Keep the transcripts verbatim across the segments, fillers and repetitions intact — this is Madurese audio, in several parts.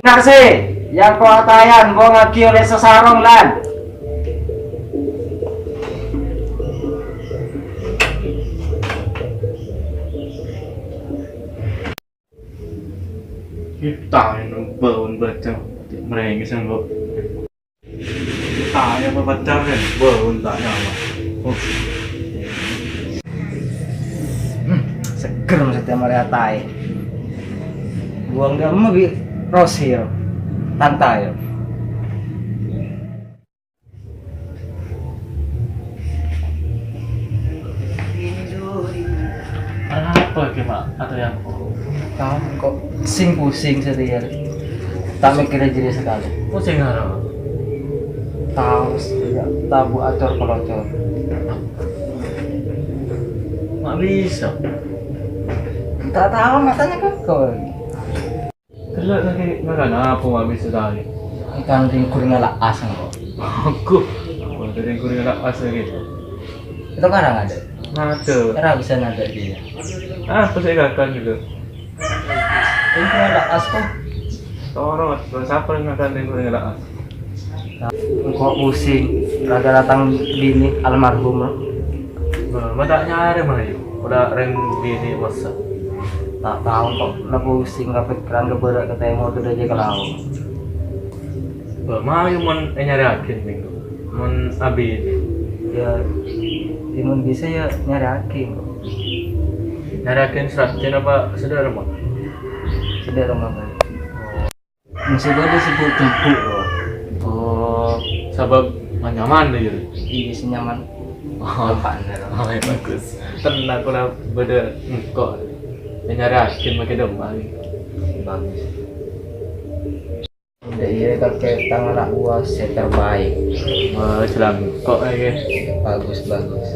Nase, yang ko atayan, bongagi oleh sesarong, lan. Kita ini bawon baca, merengis yang kok. Tanya apa pacar kan? Bawon tak nyaman. Oh. Hmm, seger maksudnya mare atae. Buang dia emma bi Rosi yo. Tanta yo. Arapa ki, Mak? Atau yang Tahu kok sing pusing setia. Tak mikir jadi sekali. Pusing arapa? Tahu sih, ya, tabu acor pelocor. Mak bisa. Tak tahu, makanya kan kau. Delok lagi makan apa, Mak, bisa tadi? Ikan ringkul ngelak asam kok. Aku, aku ada ringkul ngelak asam gitu. Itu karang ada? Ada. Karang bisa ada dia. Apa sih kakak gitu? Ringkul ngelak as kok. Torot, terus apa yang makan ringkul ngelak as? Engko' pusing, gara-gara tang bini almarhum, lo. Bâ, ma' ta' nyarè, Mayu. Pola rèng bini mossa. Ta' tao, kok la pusing, kapikiran, kabârâ' ka tèmor, dâjâ ka laok. Bâ, Mayu mon ènyarèaghi, Minggu. Mon abini. Ya, ya, mon bisa, ya, nyarèaghi, kok. Nyarèaghi sè rajin apa sè dâremma? Sè dâremma, Pak. Maksudnya disebut jemput, loh. Oh, sabab nyaman deh, ya? Iya, sih nyaman. Oh. Gampang, ya. Oh, ya, bagus. Tenang, aku lah beda engkok. Nyarèaghi makkè domba, gitu. Bagus. Udah iya, kakek tangan anak buah, saya terbaik. Wah, selam kok, ya. Bagus, bagus.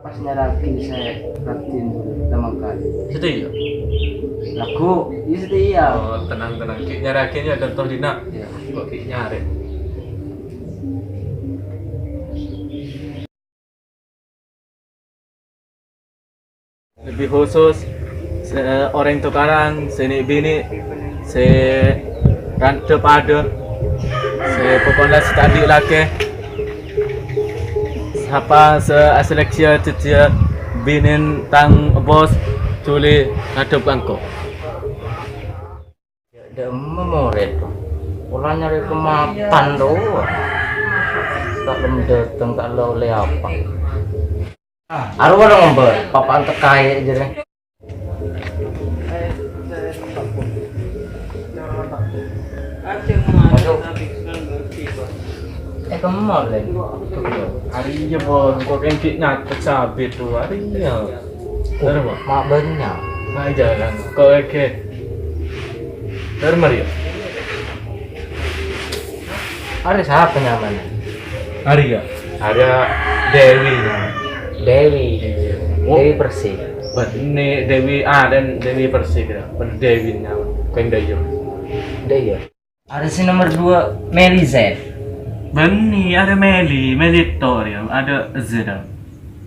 Pas nyarèaghi sè rajin namakan. Sèdhâ iyâ? Lagu, iyâ sèdhâ iyâ. Oh, tenang, tenang. Ki' nyarèaghi ya, contoh dina. Iyâ. Kok ki' nyarè? Lebih khusus, sè, orèng tokaran, sè nè'-binè', sè randhâ padâ, sè pokokna sè ta' andi' lakè. Sapa sè aseleksiya jhâjjhiyâ binèn tang bos Juli ngadhep ka engko'. Dâ' emma morèd, pola nyarè kematan, do. Ta' lem dâteng, ta' la ollè apa. Arowa ngombâ, papa'an tekkaè jârèya. Aduh. Eh, kemma, Lè? Arèya, Bon. Kok enggi' nyatet sabit, tuh. Arèya. Terus, Bon? Ma' bânnya'. Ma' jhâlân. Kok enggi'. Terus, Mario. Arè sapa nyamana? Arèya. Arèya Dewi nyamana. Dewi. Iyâ. Oh. Dewi Persik. Bânnè Dewi, ah, dan Dewi Persik, ya. Bânnè Dewi nyamana. Kèng Dayu. Dayu. Arè sè nomer dua, Meli Z. Bânnè, arè Meli, Meli to, ya. Ada Z.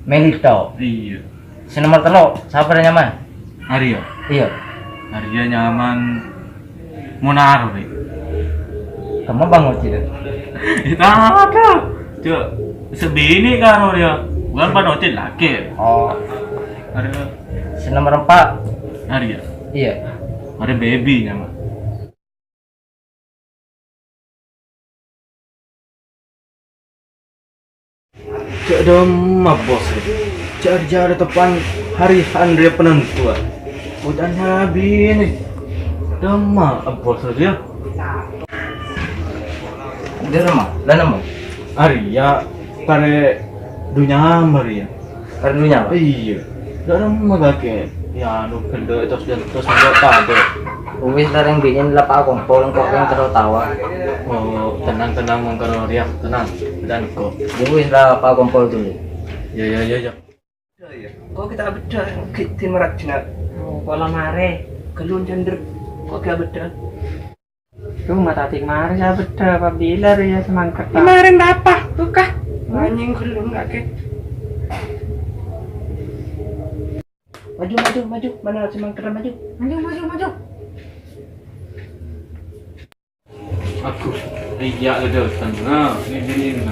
Meli to. Iyâ. Sè nomer tello', sapa rè nyaman? Arèya. Iyâ. Arèya nyaman Munaro, Ri. Kemma Bang Ocit, Ri? Ita ada. Cuk, sè binè' karo rèya. Bukan Bang Ocit lakè. Oh. Arèya. Sè nomer empa'. Arèya. Iyâ. Arèya baby nyaman. Jhâ' dâ' emma, Bos. Jhâ' jhâ' teppa'na hari H rèya penentuan. Bocah nyabinè. Dâ' emma, Bos, rèya. Dâ' emma, la nemmo? Arèya, karè Dunyaman rèya. Karè Dunyaman? Iyâ. Dâ' remma kakè. Ya, anu, gendho' terus, terus enggak padâ. Wis, la rèng binèn la pakompol, engko' rèng terro tawa. Oh, tenang, tenang, mongkoro rèya, tenang. Dan kok. Ya wis, la pakompol dulu. Ya, ya, ya, ya. Kok kita beda, kita merajina. Oh, pola mare, kelun cender. Kok kita beda? Cuma tadi kemarin saya beda, apabila rèya semangkèt. Kemarin apa? Buka. Anjing gelung kakek. Maju, maju, maju. Mana semangkèt, maju. Maju, maju, maju. Aku, iya ada tentang ini ini.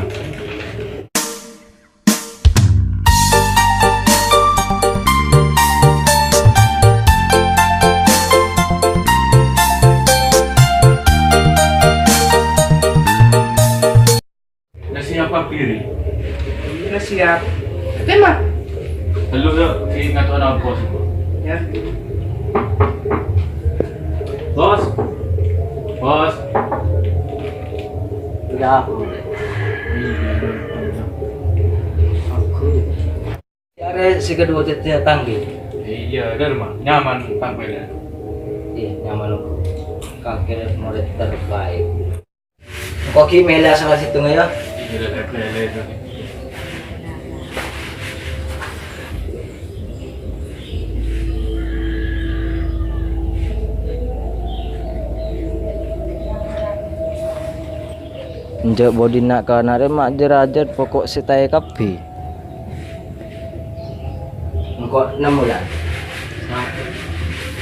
Udah siap, Pak Biri? Udah siap. Terima. Dulu, yuk, ingat orang bos. Ya. Bos. Bos. Udah aku. Iya, iya, iya. Aku. Yâ, rè, sè kedua tèttè tanggi. Iya, dâri ma'. Nyaman tampèlna. Iya, nyaman, Om. Kakè murid terbaik. Engko' ghi' mèlè salah sèttongnga, yâ. Iya, dâri mèlè itu. Enjâ' bodi na'-kana' rè ma' jâr-ajâr poko' sè taè kabbhi. Engko' ennem bulan.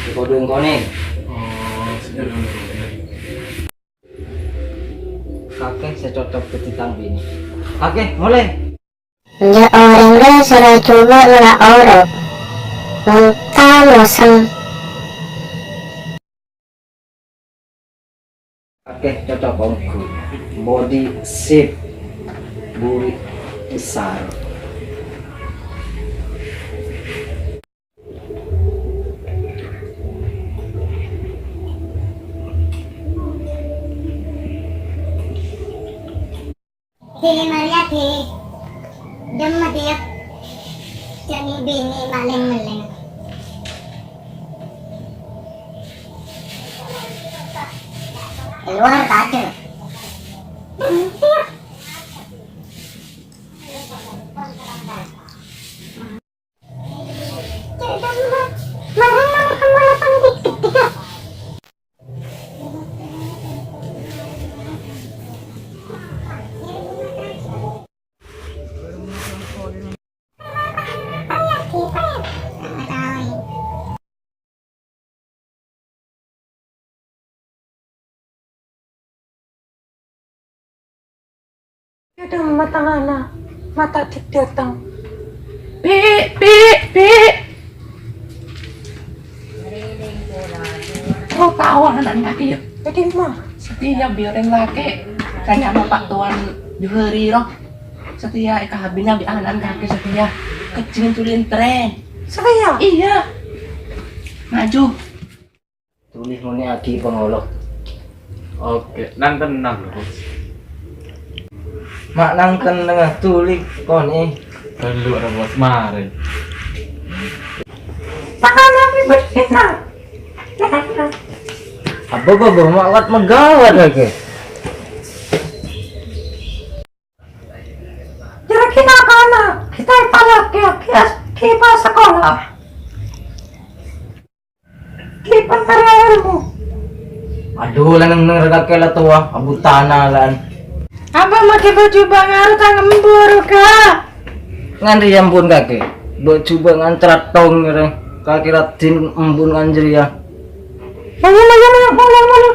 Sè kodhu engko' nèng. Oh, sè kodhu engko' nèng. Kakè sè cocok dhâddhi tang binè. Kakè, molè. Enjâ' orèng rè soro jhubâ' ngala' orok. Menta mosem. Kakè cocok ongghu. Body shape. Buri besar. Dhi, Maria, Dhi. Dhem, Dhi, yâ. Jhâ' binè malèng-mellèng. Keluar, Pak. Kadhâng matangana, mata dik dateng. Pi', pi', pi'. Oh, tao anan kakè, yâ. Jadi, ma? Satèya bi' orèng lakè'. Kan nyama Pak Tuan Johari, roh. Satèya èkabinna bi' anan kakè satèya. Kejjheng culin tren. Satèya? Iyâ. Maju. Tolè ngonè'aghi pangolok. Oke, nang tennang, Bos. Ma' nang tennang, tolè konè'. Perlu ada Bos marè. Tangan kami berdiri. Abah, abah, ma' kuat megawa lagi. Kira-kira kana kita palak ya, kias, kipas sekolah. Kipan karya ilmu. Adhu, la neng-neng rè kakè la towa, abutana lan. Apa makè bâjhubâ' ngarè tang embur, Ka'? Ngan rèya embun kakè. Bâjhubâ' ngan cratong rè. Kakè raddhin embun ngan jârèya. Ayo, ayo, ayo, mulai, mulai.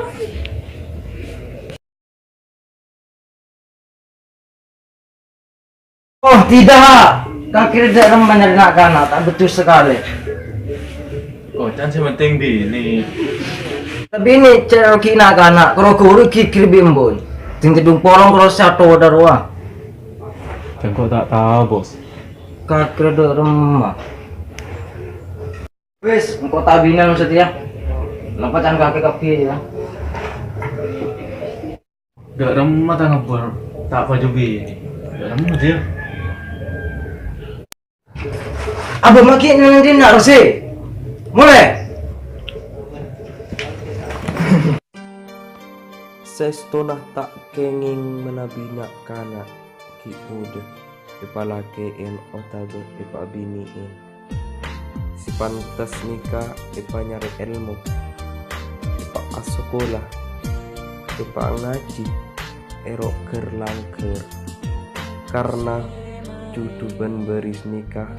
Oh, tidak. Kakè dâ' remma nyarè na'-kana', ta' beccus sakalè. Oh, can sè penting binè. Binè cè' ghi' na'-kana', karo ghuru ghighir bi' embun. Ding tèdung polong karo sè atowa dâ' rowa. Engko' ta' tao, Bos. Kakè dâ' remma. Wis, engko' ta' binè satèya. Lapa can kakè kabbhi, yâ. Dâ' remma ta' ngebbhur, ta' paju binè. Dâ' remma, Jil. Abah magi nang dinna', Rosi. Molè. Saèstona ta' kèngèng manabi na'-kana' ghi' bhudhâ èpalakè'è otabâ èpabinè'è. Sè pantes nèka èpanyarè èlmo, èpaasakola, èpangajhi, èroger-langger. Karna jhudhu bân bâris nèka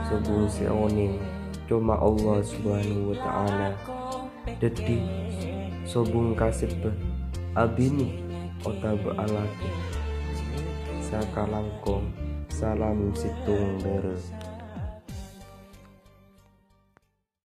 sobung sè onèng coma Allah Subhanahu wa Ta'ala. Dhâddhi, sobung kasebbhâ abinè otabâ alakè. Sakalangkong salam sèttong dârâ.